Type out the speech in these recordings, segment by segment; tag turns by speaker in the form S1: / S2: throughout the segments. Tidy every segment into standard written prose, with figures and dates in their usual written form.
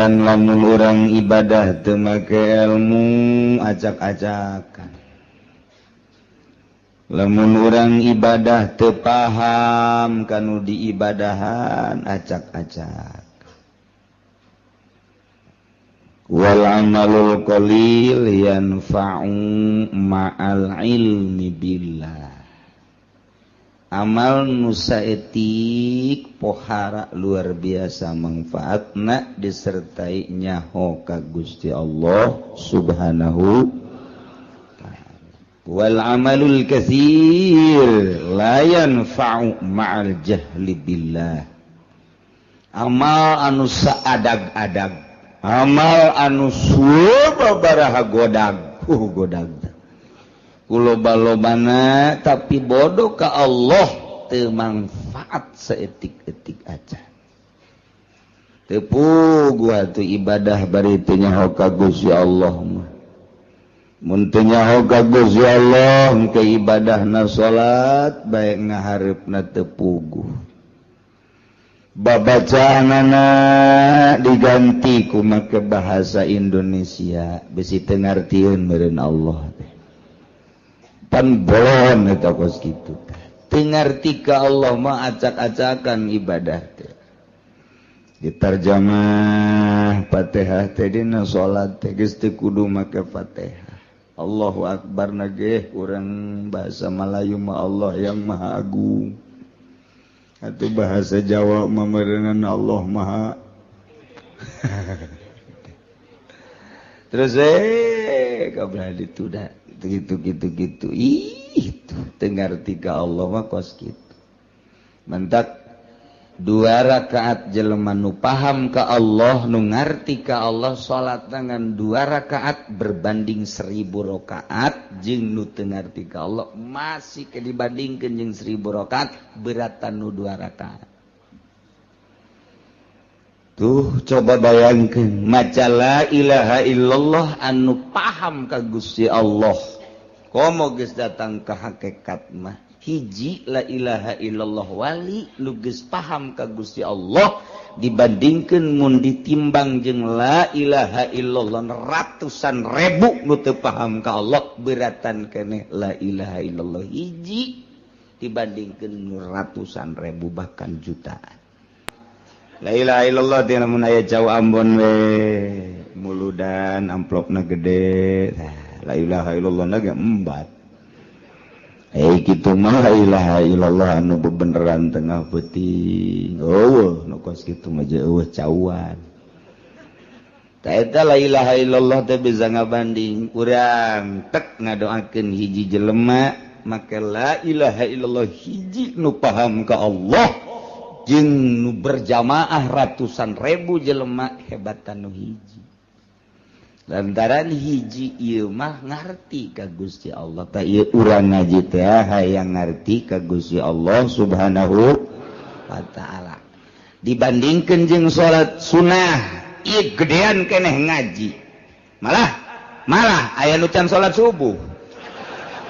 S1: Lamun urang ibadah teu make ilmu acak-acakan, lamun urang ibadah teu paham kanu diibadahan acak-acak. Wal amalul qalil yanfa'u ma'al ilmi billah. Amal nu saeutik pohara luar biasa manfaatna disertai nyaho ka Gusti Allah Subhanahu ta'ala. Wal amalul katsir la yanfa'u ma'al jahli billah. Amal anu saadag-adag, amal anu sababaraha godag, godag kuloba-lobana tapi bodoh ka Allah teu manfaat saeutik-eutik aja. Teu puguh atuh ibadah bari teu nyaho ka Gusti Allah mah. Mun teu nyaho ka Gusti Allah ke ibadahna salat bae ngahareupna teu puguh. Babacaanana diganti ku make bahasa Indonesia bisi teu ngartieun meureun Allah teh. Pan bolon eta kos kitu teh. Teu ngarti ka Allah mah acak-acakan ibadah teh. Diterjemah Fatihah teh dina salat teh geus teu kudu make Fatihah. Allahu akbar na ge urang bahasa Melayu mah Allah yang Maha Agung. Atau bahasa Jawa mah meureunna Allah Maha. Terus kabeh dituda gitu gitu gitu. Ih, teu ngarti ka Allah mah kos kitu. Mentak dua rakaat jelema nu paham ka Allah, nu ngarti ka Allah, salat dengan dua rakaat berbanding 1000 rakaat jeung nu teu ngarti ka Allah masih ke dibandingkeun jeung 1000 rakaat beratan nu dua rakaat. Tuh coba bayangkeun maca la ilaha illallah anu paham ka Gusti Allah. Komo geus datang ka hakikat mah hiji la ilaha illallah wali nu geus paham ka Gusti Allah dibandingkeun mun ditimbang jeung la ilaha illallah ratusan ribu nu teu paham ka Allah beratan keneh la ilaha illallah hiji dibandingkeun ratusan ribu bahkan jutaan. La ilaha illallah teh lamun aya jauh Ambon we muludan amplopna gede. La ilaha illallah na ge embat. Kitu mah la ilaha illallah anu bebeneran tengah peuting. Eueuh nu kos kitu mah eueuh cauan. Ta eta la ilaha illallah teh bisa ngabanding urang tek ngadoakeun hiji jelema make la ilaha illallah hiji nu paham ka Allah jeung nu berjamaah ratusan ribu jelema hebatan nu hiji. Lantaran hiji ieu mah ngarti ka Gusti Allah. Ta ieu urang ngaji teh hayang ngarti ka Gusti Allah Subhanahu wa taala. Dibandingkeun jeung salat sunah, ieu gedean keneh ngaji. Malah malah aya nu can salat subuh.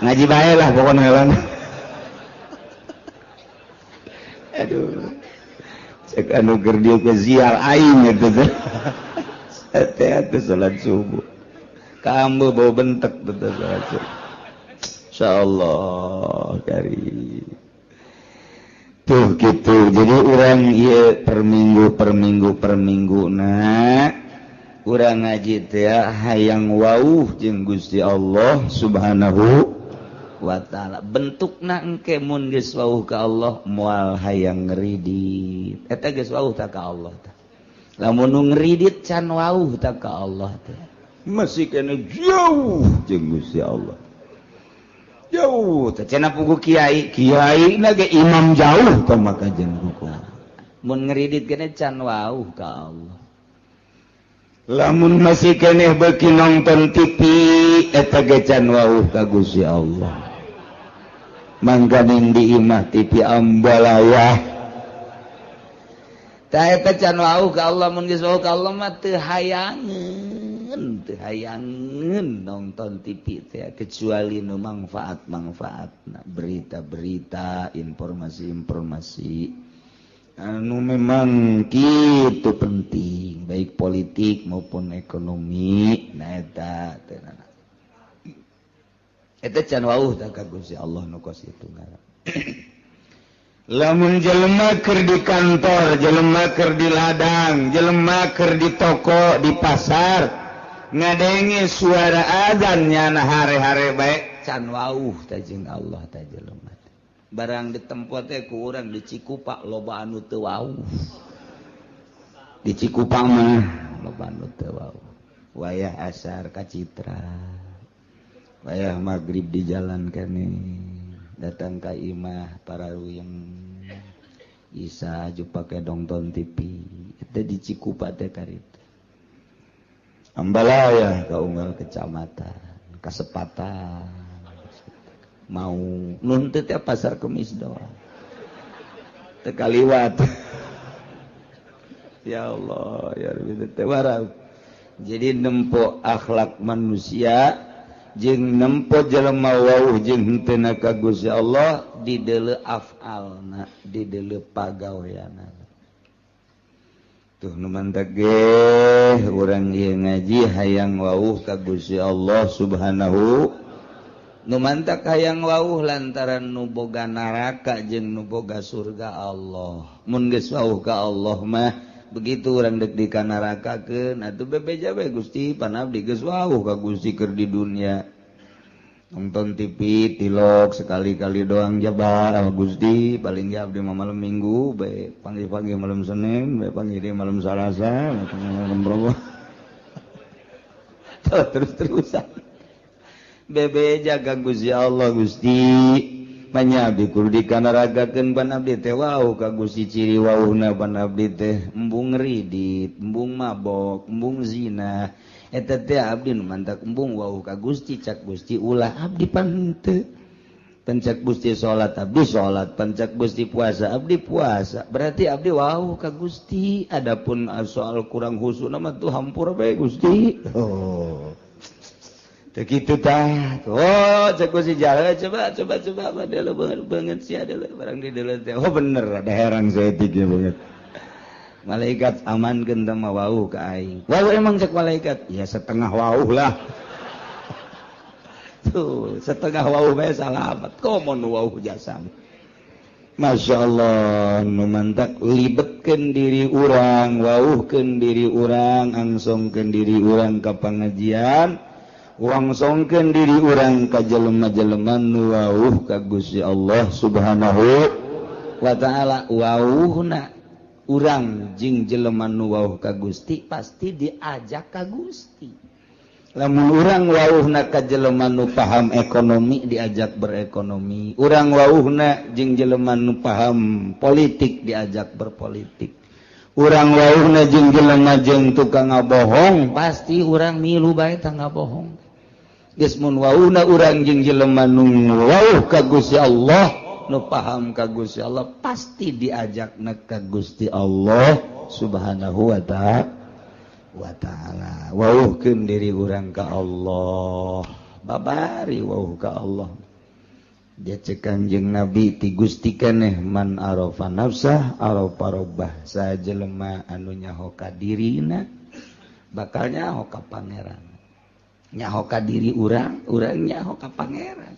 S1: Ngaji bae lah pokona heula. Aduh. Cek anu keur dieu ke ziar aing eta teh. Teh salat subuh. Kamu bau bentek teh salat subuh. Insyaallah kari. Tuh gitu. Jadi urang ieu per minggu per minggu per minggu na urang ngaji teh hayang wauh jeung Gusti Allah Subhanahu wa ta'ala. Bentukna engke mun geus wauh ka Allah moal hayang ngridit. Eta geus wauh ta ka Allah tah. Lamun nu ngridit can wauh ta ka Allah teh. Masih kena jauh jeung Gusti Allah. Jauh teh cenah pugu kiai, kiai na ge imam jauh tah maka jeung kumaha. Mun ngridit kene can wauh ka Allah. Lamun masih keneh beuki nonton TV eta ge can wauh ka Gusti Allah. Mangkaning di imah TV ambalaya. Ta eta can wauh ka Allah, mun geus wauh ka Allah mah teu hayangeun, teu hayangeun nonton TV teh kecuali nu manfaat-manfaatna, berita-berita, informasi-informasi. Anu memang kitu penting baik politik maupun ekonomi. Nah eta teh eta can wauh tah ka Gusti Allah nu kos kitu ngaran. Lamun jelema keur di kantor, jelema keur di ladang, jelema keur di toko, di pasar, ngadenge suara azan nyana hare-hare bae can wauh tah jeung Allah tah jelema. Barang ditempo teh ku urang di Cikupa loba anu teu wauh. Di Cikupa mah loba anu teu wauh. Wayah asar ka Citra. Wayah magrib di jalan kene. Datang ka imah para ruyeng Isa aju pake nonton TV eta di Cikupa teh karita. Ambalaya ka unggal kecamatan, kasepatan. Mau nuntut ya pasar Kemis doang. Teu kaliwat. Ya Allah, ya Rabbi teh warau. Jadi nempo akhlak manusia jeung nempo jelema wauh jeung henteu ka Gusti Allah di deuleu afalna, di deuleu pagaweanna. Tuh nu mantak ge urang ieu ngaji hayang wauh ka Gusti Allah Subhanahu. Nu mantak hayang wauh lantaran nu boga neraka jeung nu boga surga Allah. Mun geus wauh ka Allah mah begitu urang dek di kanarakakeun atuh bebeja bae Gusti pan abdi geus wauh ka Gusti keur di dunia. Nonton TV tilok sekali-kali doang jabar sama Gusti, paling ge abdi mah malam Minggu bae panggih-panggih malam Senin, bae panggih di malam Salasa, bae malam Rabu. Terus-terusan. Bebeja ka Gusti Allah Gusti manya abdi kudu dikanaragakeun pan abdi teh wauh ka Gusti ciri wauhna pan abdi teh embung ridit, embung mabok, embung zina. Eta teh abdi nu mantak embung wauh ka Gusti cak Gusti ulah abdi pan henteu. Pencak Gusti salat abdi salat, pencak Gusti puasa abdi puasa. Berarti abdi wauh ka Gusti. Adapun soal kurang khusuk mah tuh hampura bae Gusti. Oh. Begitu tah. Oh, cek Gusti jalan coba coba coba ada banget banget sih ada barang di dalam teh. Oh bener ada herang saeutik banget. Malaikat amankeun teh mah wauh ka aing. Wauh emang cek malaikat? Ya setengah wauh lah. Tuh, setengah wauh bae salamat. Komo nu wauh jasa. Masya Allah, nu mantak libetkeun diri urang, wauhkeun diri urang, angsongkeun diri urang ka pangajian. Wangsongkeun diri urang ka jelema-jelema nu wauh ka Gusti Allah Subhanahu wa taala. Wauhna urang jeung jelema nu wauh ka Gusti pasti diajak ka Gusti. Lamun urang wauhna ka jelema nu paham ekonomi diajak berekonomi. Urang wauhna jeung jelema nu paham politik diajak berpolitik. Urang wauhna jeung jelema jeung tukang ngabohong pasti urang milu bae tah ngabohong. Geus mun wauhna urang jeung jelema nu wauh ka Gusti Allah, nu paham ka Gusti Allah pasti diajakna ka Gusti Allah Subhanahu wa ta'ala. Wauhkeun diri urang ka Allah, babari wauh ka Allah. Dia cek Kanjeng Nabi ti Gusti keneh man arafa nafsah arafa rabbah. Sajelema anu nyaho ka dirina bakal nyaho ka pangeran. Nyaho ka diri urang, urang nyaho ka pangeran.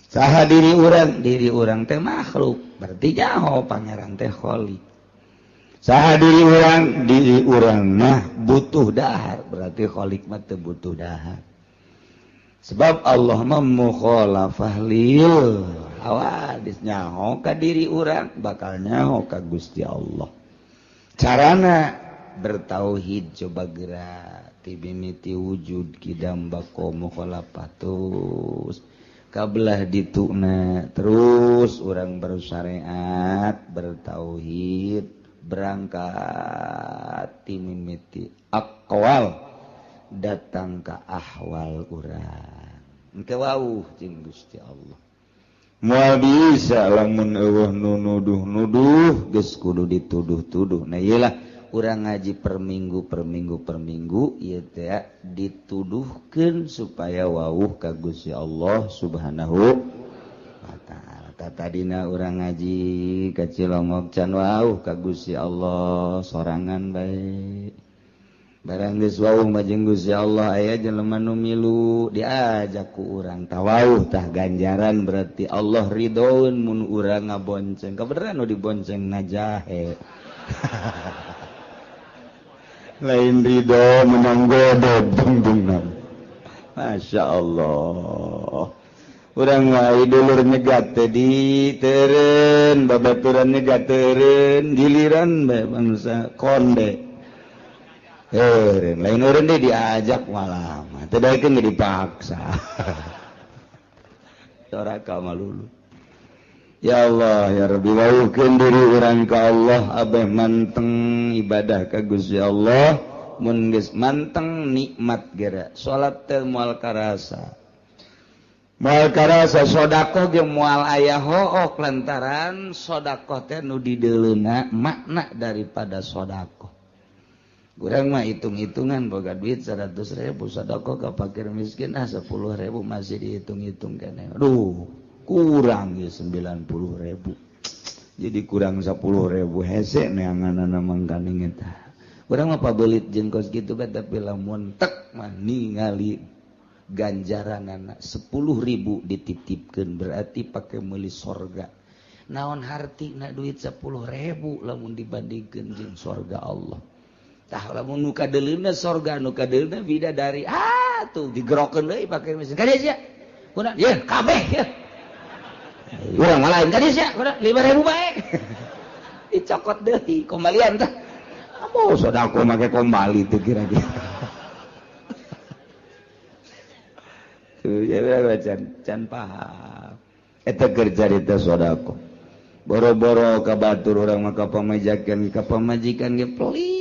S1: Saha diri urang? Diri urang teh makhluk, berarti nyaho pangeran teh khalik. Saha diri urang? Diri urang mah butuh dahar, berarti khalik mah teu butuh dahar. Sebab Allah mah mukhalafah lil hawadis, nyaho ka diri urang bakal nyaho ka Gusti Allah. Carana bertauhid coba gerak tibimiti wujud kidam bako mukhalafah terus kabelah dituna terus urang bersyariat bertauhid berangkat timimiti aqwal datang ka ahwal urang engke wauh jeung Gusti Allah. Moal bisa lamun eueuh nu nuduh-nuduh geus kudu dituduh-tuduh. Nah ieu lah urang ngaji per minggu per minggu per minggu ieu teh dituduhkeun supaya wauh ka Gusti Allah Subhanahu wa taala. Tadina urang ngaji ka Cilongok can wauh ka Gusti Allah sorangan bae. Barang geus wauh mah jeung Gusti Allah aya jelema nu milu diajak ku urang tawauh tah ganjaran berarti Allah ridhoeun mun urang ngabonceng. Kabeneran nu dibonceng najahe. Lain ridho menang godog dungdungna. Masya Allah. Urang wae dulur nyegat teh di teureun, babaturan nyegat teureun, giliran bae bangsa konde. Eureun, lain eureun deui diajak malah mah. Teu daekeun ge dipaksa. Doraka malulu. Ya Allah ya Rabbi wauhkeun diri urang ka Allah abeh manteng ibadah ka Gusti Allah mun geus manteng nikmat gera salat teh moal karasa. Moal karasa sedekah ge moal aya hook lantaran sedekah teh nu dideuleuna makna daripada sedekah. Urang mah hitung-hitungan boga duit 100.000 sedekah ka fakir miskin ah 10.000 masih dihitung-hitung keneh. Aduh, kurang ya 90.000. Jadi kurang 10.000 hese neanganana mangkaning eta. Urang mah pabelit jeung kos kitu bae tapi lamun tek mah ningali ganjaran anak 10.000 dititipkan berarti pakai meuli sorga. Naon harti na duit 10.000 lamun dibandingkan jeung sorga Allah. Tah lamun nu kadeuleuna sorga nu kadeuleuna bidadari ah tuh digerokeun deui pake mesin. Kadieu sia. Kuna ye kabeh ye. Urang mah lain kadieu sia, kuna 5.000 bae. Dicokot deui kembalian tah. Amo sedekah make kembali teh kira-kira. Ya can paham eta keur carita sedekah boro-boro ka batur urang mah ka pamajikan ge pelit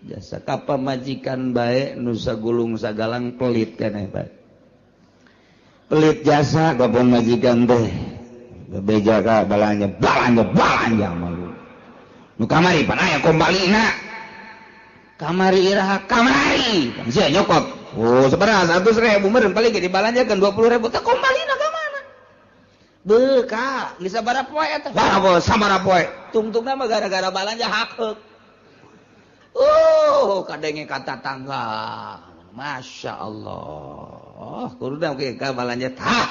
S1: jasa ka pamajikan bae nu sagulung sagalang pelit keneh bae pelit jasa ka pamajikan teh bebeja ka balanja balanja balanja malu nu kamari pan aya kombalina kamari iraha kamari sia nyokot. Oh, seberapa? 100.000 meureun paling ge dibalanjakeun 20.000 teh kombalina ka mana? Beuh ka, geus sabaraha poe eta? Wah, sabaraha poe. Tungtungna mah gara-gara balanja hakeuk. Oh, kadenge ka tatangga. Masya Allah. Kudu oge ka balanja tah.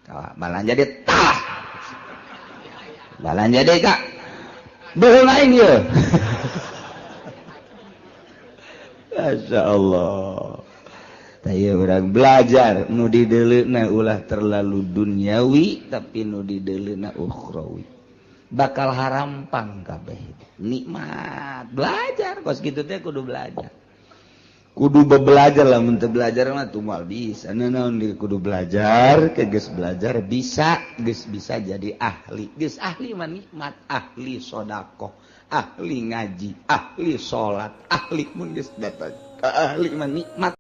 S1: Ka balanja deui tah. Balanja deui ka. Beuh lain ieu. Masya Allah. Tah urang belajar nu dideuleuna ulah terlalu duniawi tapi nu dideuleuna ukhrawi. Bakal harampang kabeh. Nikmat belajar kos kitu teh kudu belajar. Kudu belajar lah mun teu belajar mah tuh moal bisa. Naon di kudu belajar, ke geus belajar bisa, geus bisa jadi ahli. Geus ahli mah nikmat, ahli sedekah, ahli ngaji, ahli salat, ahli mun geus datang ka ahli mah nikmat.